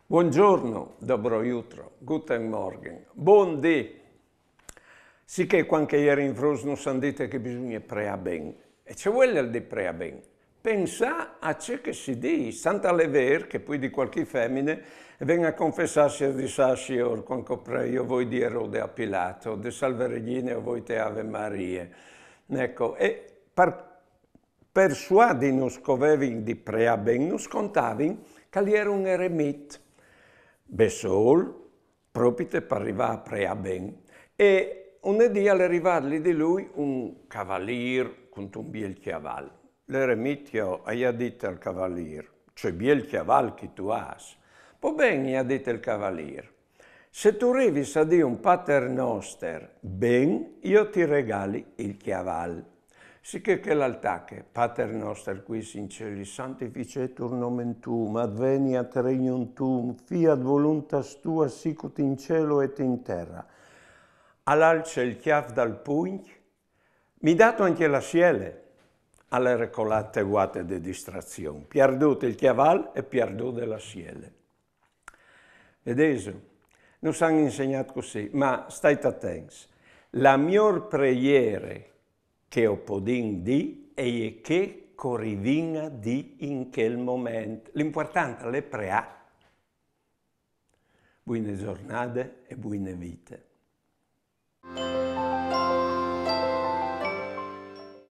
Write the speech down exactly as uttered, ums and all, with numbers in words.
Buongiorno, dobro jutro, guten Morgen, bon dì. Sì che quando che ierin fruts nus àn dit che bisugne preà ben. E ce vuel dì preà ben? Pensà a ce che si dîs, tant al è vêr che plui di cualchi femine e ven a confessâsi e a dî: «Ah, Siôr, cuant che o prei o voi dî a rode a Pilat, o dî Salve Regine, o voi dî Ave Marie.» Eco, e par persuadinus che o vevin di preâ ben, nus contavin che al jere un eremit, bessôl, propite par rivâ a preâ ben. E une dì al è rivât li di lui un cavalîr cuntun biel cjaval. L'eremit jo i à dit al cavalîr: «Ce biel cjaval che tu âs!» «Po ben», i à dit il cavalîr, «se tu rivis a dî un Pater Noster ben, jo ti regali il cjaval.» Sichè chel al tache: «Pater noster qui si in caelis, sanctificetur nomen tuum, adveniat regnum tuum, fiat voluntas tua sicut in caelo et in terra.» Al alce il cjâf dal pugn: «Mi dâtu ancje la siele?» Al è recolât te vuate de distrazion, pierdût il cjaval e pierdude la siele. Vedêso, nus àn insegnât cussì, ma stait atents. La miôr preiere che o podìn dî e je chê che o rivìn a dî in chel moment. L'impuartant al è preâ. Buine zornade e buine vite.